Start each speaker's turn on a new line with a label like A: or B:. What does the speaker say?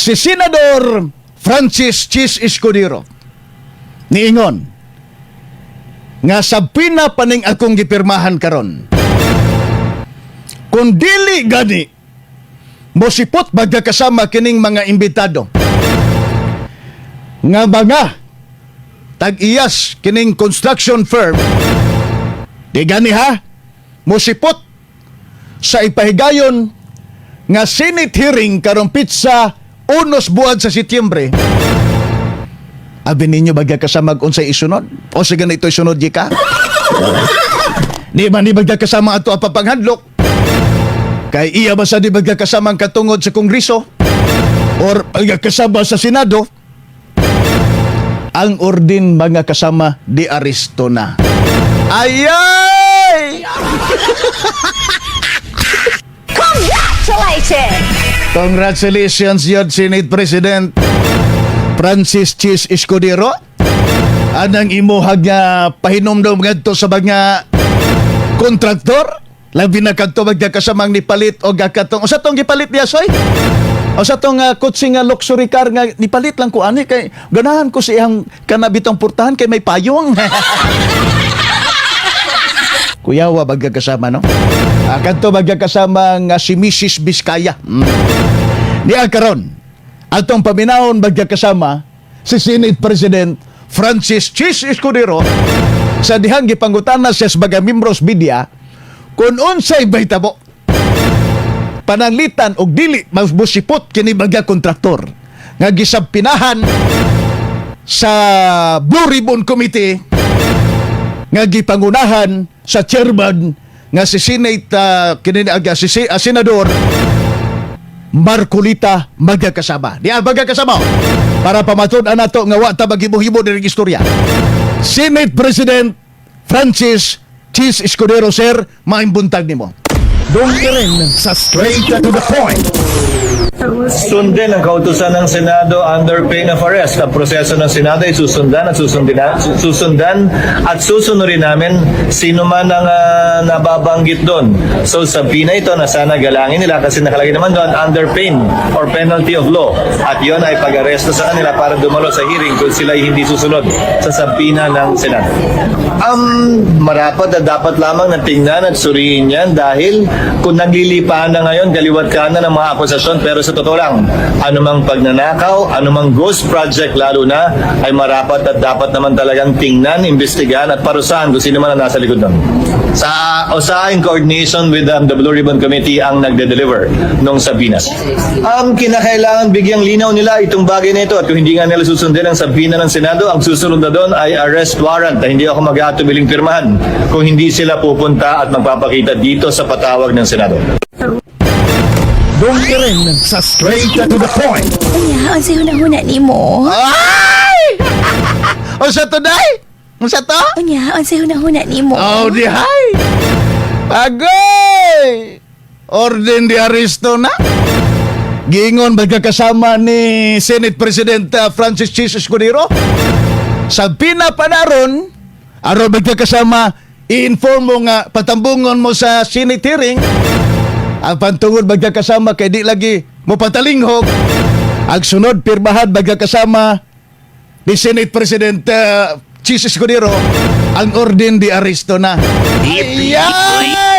A: Si Senador Francis Chiz Escudero niingon nga subpoena pa ning akong gipirmahan karon. Kung dili gani mosipot magkakasama kining mga imbitado nga mga tag-iyas kining construction firm, di gani ha mosipot sa ipahigayon nga Senate hearing karong petsa 1 buwan sa Setyembre. Abi ninyo, magkakasama, unsay isunod o sa ganito isunod ka di man ni magkakasama ato ang papanghadlok kay iya ba sa di magkakasama ang katungod sa Kongreso or magkakasama sa Senado. Ang ordin, mga kasama, de aresto na. Ayay!
B: Congratulations!
A: Congratulations yun, Senate President Francis Chiz Escudero. Anang imuhag nga pahinomdom ngadto sa mga kontraktor? Labi na kadto magkakasamang nipalit o katong usa tong gipalit niya, soy? O sa tong kotse nga luxury car nga nipalit lang ko ani kay ganahan ko sa iyang kanabitong portahan kay may payong. Kuyawa magkakasama, no? Kadto magkakasama nga si Mrs. Biskaya. Niya karon, atong paminawon, magkakasama, si Senate President Francis Chiz Escudero sa dihang gipangutana siya sa mga membros media kung unsay bahitabo pananglitan og dili mabusipot kini mga kontraktor nga gisabpinahan sa Blue Ribbon Committee nga gipangunahan sa chairman nga si Senate kini si, Senador Marcolita, magkakasama. Di magkakasama. Para pamatud-an nato nga wa ta maghimo-himo diri istorya. Senate President Francis Chiz Escudero, sir, maayong buntag nimo.
C: Dong rin sa Straight to the Point.
D: Sundin ang kautusan ng Senado under pain of arrest. Ang proseso ng Senado ay susundan at susundin, susundan at susunurin namin sino man ang nababanggit doon. So subpoena ito na sana galangin nila kasi nakalagay naman doon under pain or penalty of law. At yon ay pag-aresto sa kanila para dumalo sa hearing kung sila ay hindi susunod sa subpoena ng Senado. Marapat at dapat lamang na tingnan at suriin yan dahil kung naglilipahan na ngayon, kaliwa't kanan ng mga akusasyon, pero sa totoo lang, anumang pagnanakaw, anumang ghost project lalo na, ay marapat at dapat naman talagang tingnan, imbestigahan at parusahan kung sino man ang nasa likod nun. Sa OSAA in coordination with the Blue Ribbon Committee ang nagde-deliver nung subpoena. Kinakailangan bigyang linaw nila itong bagay na ito at kung hindi nga nila susundin ang subpoena ng Senado, ang susunod na doon ay arrest warrant na hindi ako mag-aatubiling pirmahan kung hindi sila pupunta at magpapakita dito sa patawag ng Senado.
C: Dong rin sa Straight to the Point.
E: Unya, unsay hunahuna nimo?
A: Ay! Unsa to, day? Unsa to?
E: Unya, unsay hunahuna nimo?
A: Oh, di hay. Agoy! Orden de aresto na. Giingon magkakasama ni Senate President Francis Chiz Escudero. Subpoena pa naron, aron magkakasama, i-inform mo nga patambungon mo sa Senate hearing. Ang pantungod, magkakasama, kay di lagi mo patalinghog. Ang sunod pirmahan, magkakasama, ni Senate President Chiz Escudero ang orden de aresto na. Ayay!